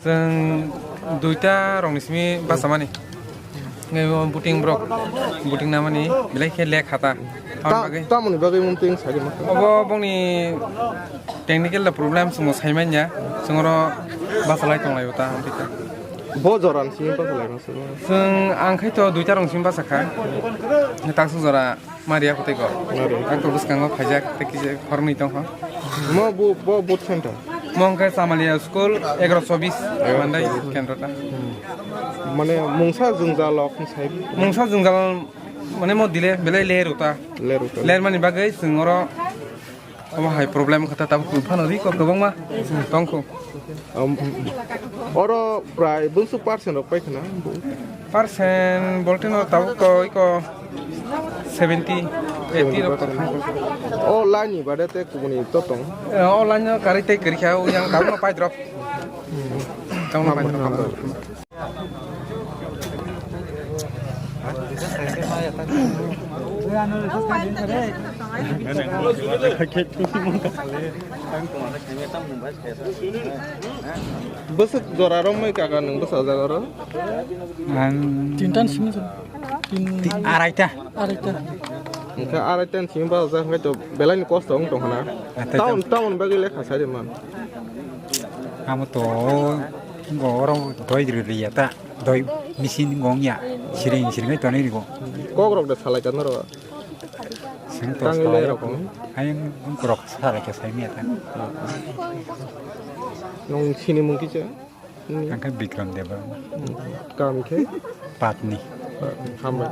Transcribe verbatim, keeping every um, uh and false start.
Chwng duita rokni simi bachamani. Ngai o buting borok, buting namani belai khe lek khata. Aboni Ta-, bagwi tamoni bagwi mung ting sari ma. Obo bongni technical da problem, chwngno sai manya, chwngno bachalai tonglaio ta, amtwi ta. Bo joran simi bachalai ma sabo. Chwng ang khai to duita rong simi bachakha. Tangsuk jora Maria Kotiko. Maria. Ang to bwskango phaijak, tei kisa khoroknwi tongkha. Mo bu, bo boot center. Mo hwnkhe Chamalia school egaroh chobis, egaroh Mandai chobis. Kendro ta. Hmm. Mane mungsa jwngjal rok sai. Mungsa jwngjal mane mo dile belai ler uta. Ler uta. Ler mani bagwi chwng oro omo hai problem kha ta tabuk phano ri kok kwbangma tongkhu. Um, oro prai bwswk percent rok pai khna? Percent boltino tabuk to iko seventy, eighty rok to thangkhu. O line ni bade te kubuni to tong? Eh, o line no kari tei kari kha, o yang tabuk no pai drop. Tabuk no pai drop. Bwswk jora romwi kaka nwng bwsajak oro? Ang tinta ni simi jora. Tin, araita. Araita. Hwnkhe araita ni simi bwsajak hwnkhe to belai ni kosto wng tong khna. Atai town, jam. Town bagwi lekha sai man. Amo to go oro doi rwliya ta. Doi machine gong ya, siring siring ai tonwi rigo. Kok rok de salai kan ro. Sing to Tangwi le salai rok ko. Ayang bung rok salai ke sai miya ta. Nung sini mung kicha? Ang khe Bikram Debbarma. Kam khe? Patni. Hambai.